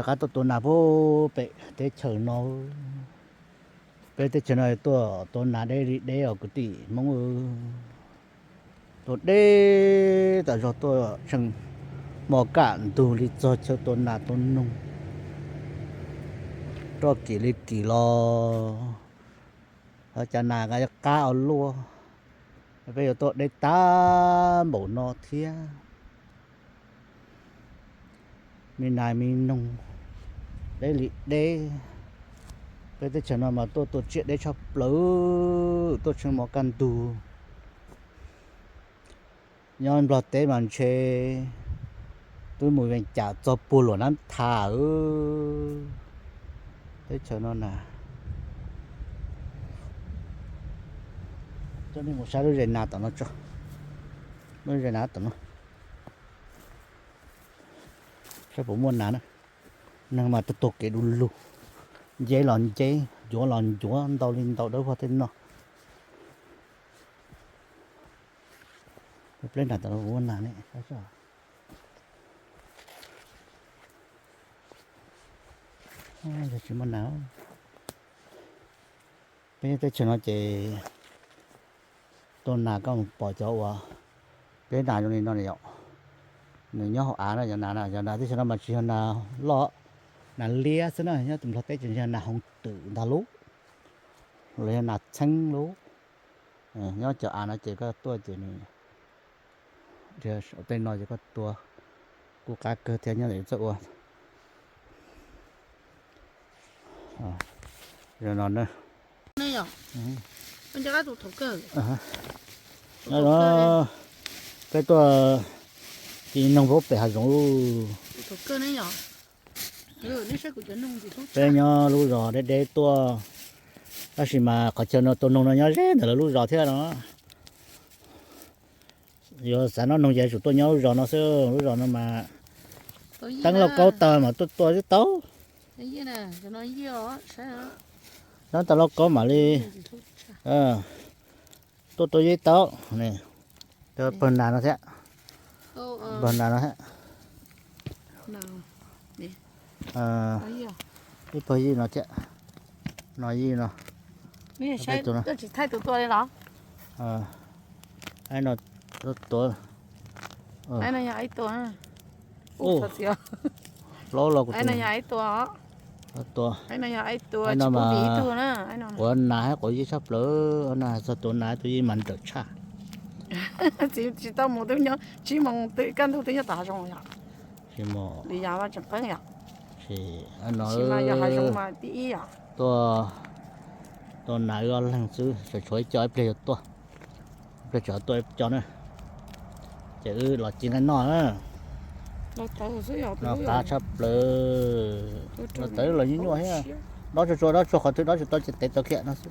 Rov qab tuaj tua nas pem teb chaws no. Peb teb chaws no tuaj tua nas deb li deb os kwv tij Hmoob. Tua deb tas zog, tuaj tshee hmo kaj ntug li txog chaw tua nas tua noog. Roj kim li kim los ho cas nas qab qab ua luaj. Peb yuav tuaj deb tag npaum no thiab. Me nas me noog deb li deb. Peb teb chaws no mas tuaj tua tsiaj deb tshaj plaws, tuaj tshee hmo kaj ntug. Nyob Nplog teb mas ntshe twb mus Vees Cas txog puag Luam Nab Thas. Teb chaws no na, coj nej mus saib lub zes nas tom no tso. Lub zes nas tom no, saib puas muaj nas na. Neeg mas tuag tuag kev du lug, nceb los nceb, ncuav los ncuav, ntau li ntau dawb vog tej no. Pleb nas tom no puas muaj nas ne? Yog tsis muaj nas. Peb teb chaws no ces tua nas koj mus pom cov uas pleb nas zoo li no yom, nws nyob hauv av na, yog nas na, yog nas teb chaws no mas tsis yog nas loj, nas liab xwb na, nyob tus Nplog teb ces yog nas hoov twm ntag lub, los yog nas txheeb lub. Nyob cov av no ces koj tuaj ces nws dhia saum tej no ces koj tua kuj qab kawg thiab nyob ntawm txoj ua. Zoo no na. Peb tuaj ci noog pab pem hav zoov. Peb nyob lub zos deb deb tuaj, tab sis mas qhov chaw no tua noog no nyob ze ntawm lawv lub zos thiab no. Yuav xav noj noog ces tsum tuaj nyob lub zos no xwb, lub zos no mas teeb lauj kaub tawg mas tuaj tua twb tau. Teeb tawg lauj kaub mam li tuaj tua yeeb tau. Pawg nas no thiab, pawg nas no thiab. Ib pawg yij no thiab, no yij no. Tsis thaij tus tua li los? Ai no, tua, ai no yog ai tua. Hlob los kuv tua, tua, ai no yog ai tua, tsis pub vim ib tug na. Quav nas thiab quav yij tshaj plaws, nas txog tua nas tua yij mas nrawm tshaj. Txiv tsis tau mus twb nyob tsib moos twb kaj ntug twb nyob tom hav zoov yom. Tsis mus li yog tseem qeeb yom. Tsis mas yog hav zoov mas tib ib yom. Tuaj, tuaj nas wb ob leeg xwb, tshuav ib co ib pliag yuav tuaj, ib pliag tsam tuaj ib co na. Ces wb los ci nqaij noj na. Noj qab tshaj plaws. Los tawv los nyuaj nyuaj thiab. Dob tsuag tsuag, dob tsuag qhov twg dob tsis tau ces tev tau kiag no xwb.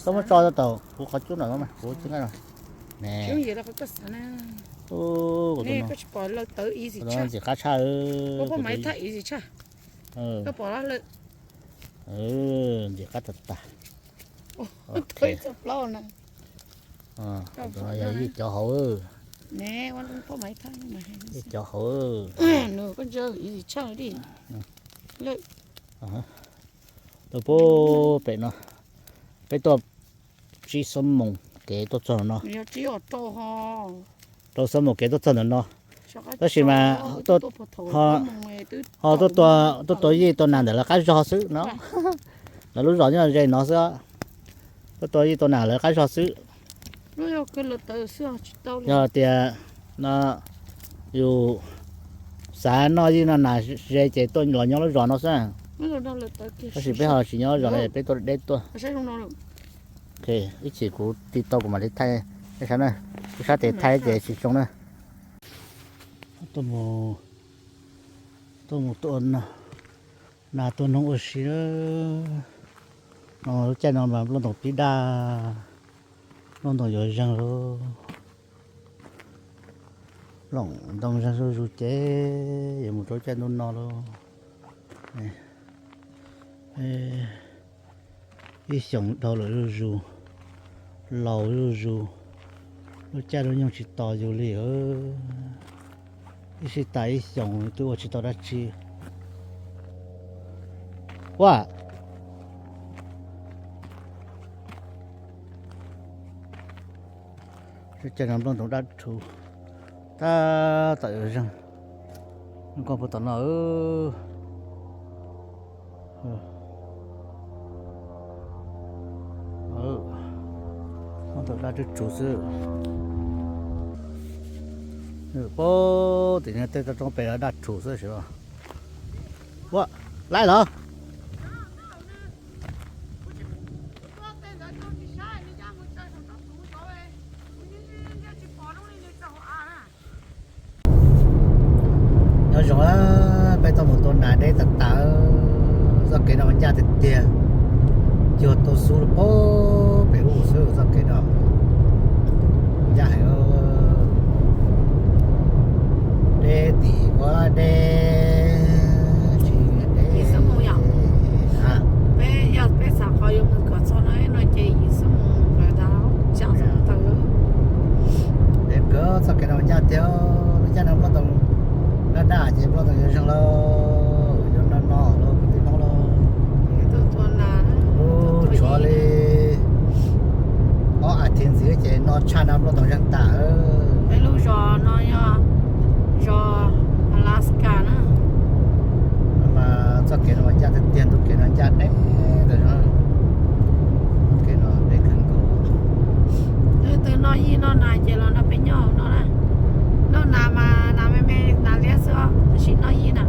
Koj muab tso tau kuv qhov cub no mas kuv ci nqaij no. Ne, ntxim qab tshaj. Ntxim qab tag tag. Yij cov hauv, yij cov hauv. Tus pub pem no, peb tuaj tsib xuab moos kev tuaj txog no. Rau xuab moos kev tuaj txog ntawm no, tab sis mas ho tuaj tua yij tua nas ntawm lawv qab zog xwb no. Lawv lub zos nyob ze no xwb, tuaj tua yij tua nas lawv qab zog xwb. Yog tias no yus xav noj yij noj nas ze ces tuaj los nyob lub zos no xwb. Tab sis peb ho tsis nyob lub zos no, peb tuaj deb tuaj. Ib chim kuv tig tau kuv mam li thaij, ib sab tes thaij ces tsis zoo na. Tuaj mus tua nas tua noog ua si. No lub caij no mas nplooj ntoos pib daj, nplooj ntoos yuav zeeg lawm. Loom ntoo zeeg zuj zus ces yuav mus rau caij ntuj no lawm. Ib xyoos dhau lawm zuj zus, laus zuj zus, lub caij lub nyoog tsis tos yus li. Ib sij tas ib xyoos twb ua tsis tau dab tsi. Ua, caij no nplooj ntoos dab rhuv tab tom yuav zeeg. Koj puag tom no. Nplooj ntoos dab rhuv xwb. Puag tim no tej roob pem dab rhuv xwb. Ua, laij los. Nyob zoo, peb tau mus tua nas deb tas tas. Txoj kev no mas ncaj tiag tiag, cuag tua xub lub pem ub xwb txoj kev no. Ncaj heev, deb tim ua deb, tsis deb. Peb yog peb xav qhov yuav mus kom txog no no ces yim xuab moos lawm ntag, tsam tawm. Deb kawg, txoj kev no ncaj tiag, lub caij no nplooj ntoos daj daj ces nplooj ntoos yuav zeeg lauj, yuav no no lauj kwv tij Hmoob lauj. Tshuav li ob as thiv ntxiv ces no tshaj no nplooj ntoos zeeg tas. Peb lub zos no yog zos Alaska na. Mas txoj kev no mas ncaj tiag tiag, tus kev no ncaj deb ntawm no. Kev no deb kawg nkaus. Leej twg noj yij noj nas ces los nrog peb nyob hauv no na. Noj nas mas nas me me nas liab xwb, tab sis noj yij na,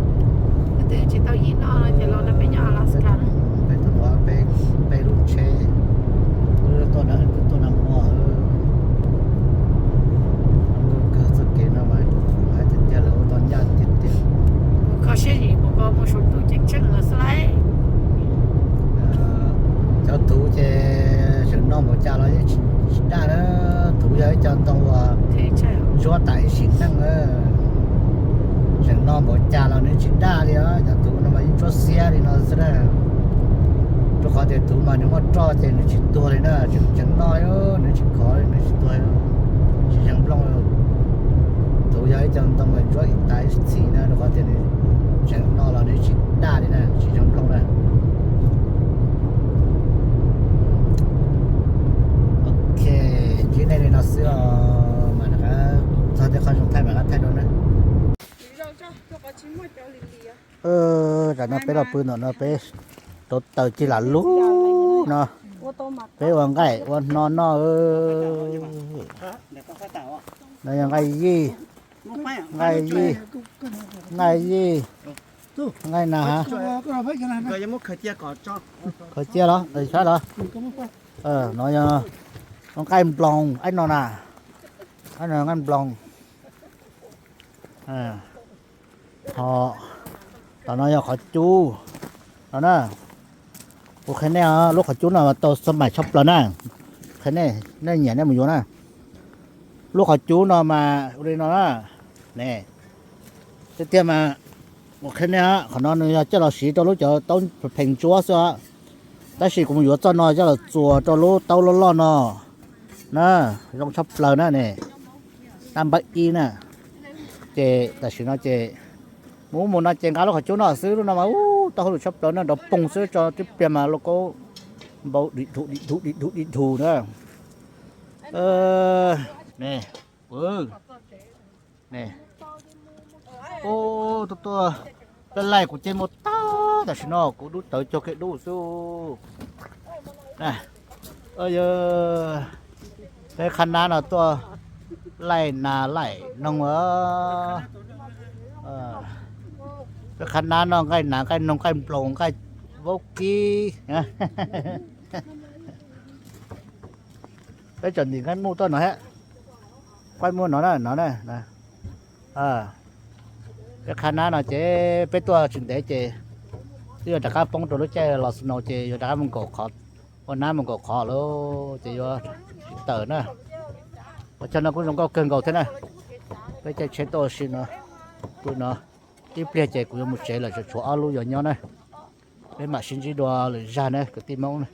leej twg tsis tau yij noj no ces los nrog peb nyob Alaska na. Peb tuaj, peb lub tsheb tuaj na, tuaj na mus. Kawg txoj kev no mas hais tiag tiag lawm, ua tau ncaj tiag tiag. Kho siab yim mus ko mus saum ntuj ceeb tsheej los xwb lauj. Cov thuv ces tseem noj npaum cas los yeej tsis daj na. Thuv yog ib co ntoo uas ntsuab tas ib sim neej na. Tseem noj npaum cas los nws tsis daj li os. Cov thuv no mas yeej ntsuab xiab li no xwb na. Rau qhov tias thuv mas nws muaj roj ces nws tsis tuag li na, tseem tseem noj, nws tsis khov li, nws tsis tuag, tsis zeeg nplooj. Thuv yog ib co ntoo uas ntsuab tas ib txhis na, rau qhov tias nws tseem noj los nws tsis daj li na, tsis zeeg nplooj na. Ok, ntsib nej li no xwb os, mas rov qab txog tej qhov zoo thaij mas rov qab thaij dua na. Tam no peb los pw ntawm no peb rauv taws cig lam lub no, peb ua nqaij ua hno noj. No yog nqaij yij, nqaij yij, nqaij yij, nqaij nas. Khaws cia los saib los. No yog nqaij nploos, ib no na, nqaij nploos. Ho tom no yog qhov cub no na. Kuv qhia nej, lub qhov cub no tau xab mais tshaj plaws na. Qhia nej, nej nyiam nej mus yuav na. Lub qhov cub no mas ua li no na. Ne, tiag tiag mas kuv qhia nej, qhov no nws yog coj los siv rau lub cov taub phees ntsuab xwb os. Tab sis kuv mus yuav txoj no coj los txuas rau lub taub loj loj no na, zoo tshaj plaws na ne. Tab npawb ib na. Ces tam sim no ces mus ub mus no ces nqa lub qhov cub no xwb, lub no mas ub tau hauj lwm tshaj plaws na, nrov poog xwb, tso tib pliag mas lauj kaub npau dim dhus dim dhus dim dhus dim dhus na. Ne, tuaj tuaj, peb laij kuv cia muaj tag, tam sim no kuv dub tawv cuag kev dub xwb. Yog peb qhab nab no tuaj laij nas laij noog. Peb qhab nab no nqaij nas nqaij noog nqaij nploos nqaij vaub kib. Peb tsom ntim nqaij muj tuaj no thiab. Nqaij muj no na, no na. Peb qhab nab no ces peb tuaj tsis ntev ces twb yuav rov qab poob rau lub caij los snow ces yuav rov qab mus nkaum qhov, ua nab mus nkaum qhov lawm ces yuav tsis tawm na. Ua chaw no kuj zoo nkauj kawg nkaus thiab na. Peb caij tsheb tuaj ua si no, pw no, ib pliag ces kuv yuav mus tsev lawm, tshuav ob lub yuav nyob na. Peb mam sib ntsib dua lwm zag na kwv tij Hmoob na.